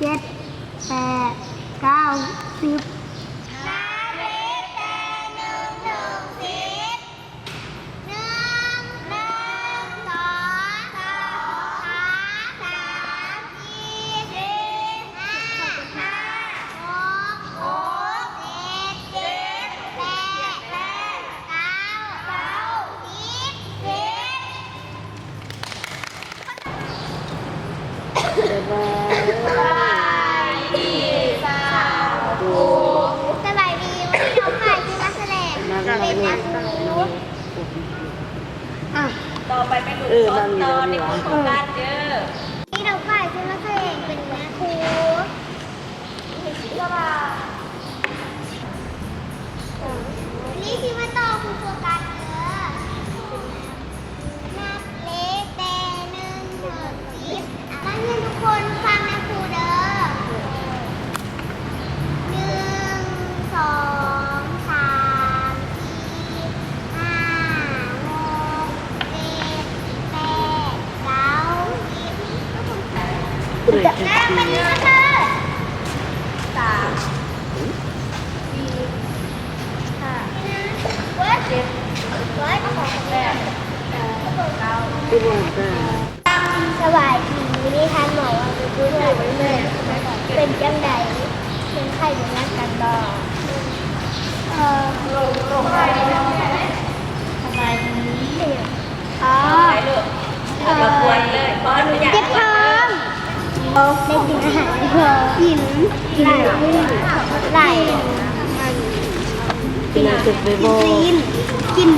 ເຈັດ ແປດ ເກົ້າ ສິບ ນັບເລກແຕ່ໜຶ່ງເຖິງສິບ ໜຶ່ງ ໜຶ່ງ ສອງ ສອງ ສາມ ສາມ ສີ່ ສີ່ ຫ້າ ຫ້າ ຫົກ ຫົກ ເຈັດ ເຈັດ ແປດ ແປດ ເກົ້າ ເກົ້າ ສິບ ສິບ ສະບາຍ ສະບາຍດີ ສາວ ສະບາຍດີ ວັນນີ້ນ້ອງຝ້າຍຊິມາສະແດງເປັນນາງຄູ ອ່ະ ຕໍ່ໄປໄປຫຼຸດຊ້ອນຕໍ່ໃນໂຟກັສເດີ ນີ້ນ້ອງຝ້າຍຊິມາສະແດງເປັນນາງຄູ ນີ້ຊິມາຕໍ່ຄູໂຟກັສເດີ ນັບເລກແຕ່ໜຶ່ງເຖິງສິບ ນັກຮຽນທຸກຄົນຟັງນາຄູເດີ ໜຶ່ງ ສອງ ສາມ ສີ່ ຫ້າ ຫົກ ເຈັດ ແປດ ເກົ້າ ສິບ ນັບໄປນີ້ເດີ ສາມ ສີ່ ຫ້າ ເຈັດ ແປດ ເກົ້າ ສິບ ສະບາຍດີ ມື້ນີ້ທ່ານໝໍວ່າມີຜູ້ຊ່ວຍ ເປັນຈັ່ງໃດ ເປັນໄຂ້ເປັນຫວັດກັນບໍ່? ເອີ ສະບາຍດີ ອໍ ເອີ ເຈັບທ້ອງ ໄດ້ກິນອາຫານບໍ່? ກິນ ກິນຫຼາຍມື້ ຫຼາຍ ກິນ ກິນຊີ້ນ ກິນ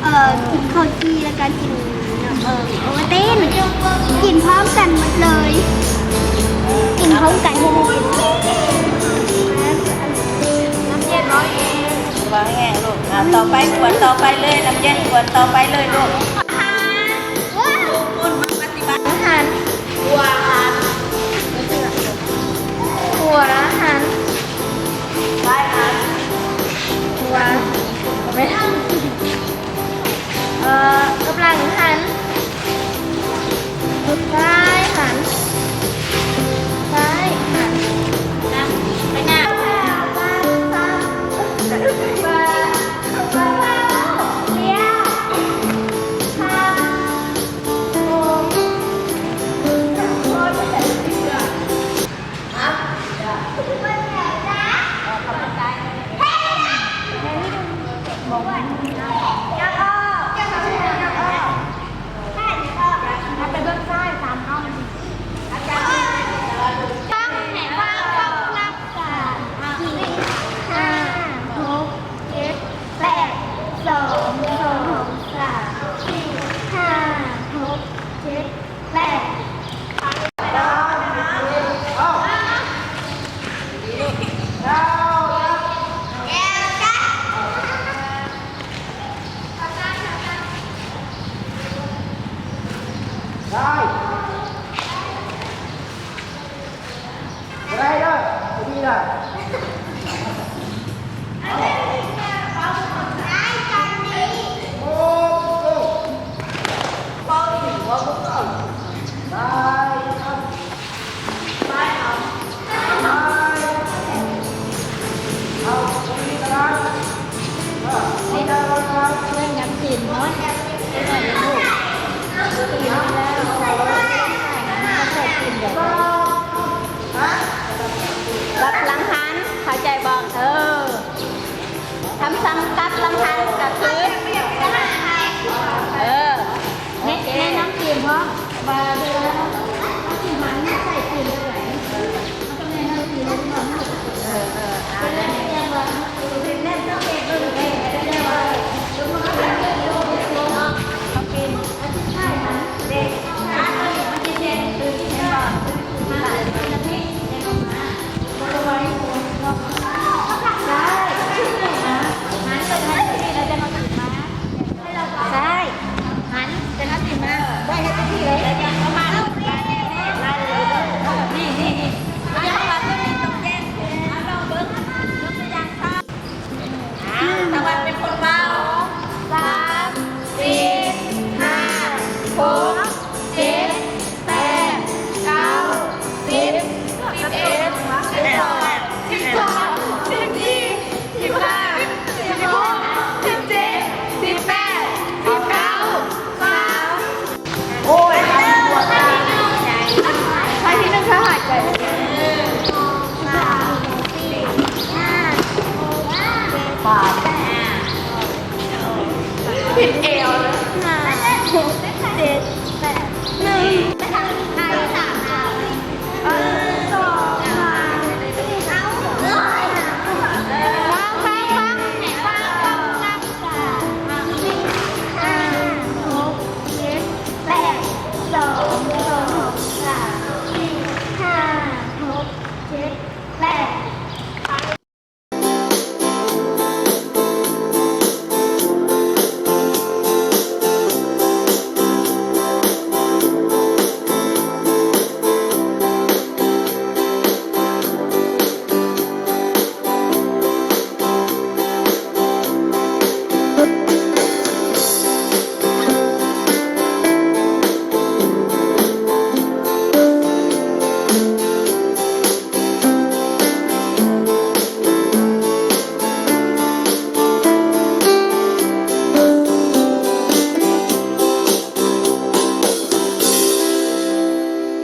ເອີ ກິນເຂົ້າຈີ່ ແລ້ວກະກິນ ເອີ ໂອວັນຕິນ ກິນພ້ອມກັນໝົດເລີຍ ກິນພ້ອມກັນ ນ້ຳເຢັນ ວ່າແຮງລູກ ອ່າ ຕໍ່ໄປ ກວດຕໍ່ໄປເລີຍ ນ້ຳເຢັນ ກວດຕໍ່ໄປເລີຍລູກ ອາຫານ ອາຫານ ຫົວອາຫານ ຫົວອາຫານ ຫົວ ບໍ່ແມ່ນ ເອີ ກຳລັງຫັນ ຊ້າຍຫັນ ຊ້າຍຫັນ ໄປໜ້າ ກັບຫຼັງຫັນ ເຂົ້າໃຈບໍ່? ເອີ ຄຳສັ່ງກັບຫຼັງຫັນກະຄື ເອີ ແນະນຳທີມພ້ອມວ່າເວລາເຮົາ ເຮົາຊິຫັນໃສ່ທີມແບບໃດ ເຮົາຕ້ອງແນະນຳທີມໃຫ້ພວກເຮົາຮູ້ ເອີ ເອີ ເປັນແນວໃດ ໃຊ່ ຫັນເລີຍ ຫັນເລີຍ ແລ້ວຈະມາ ຫວານ ຜິດແອວນະ.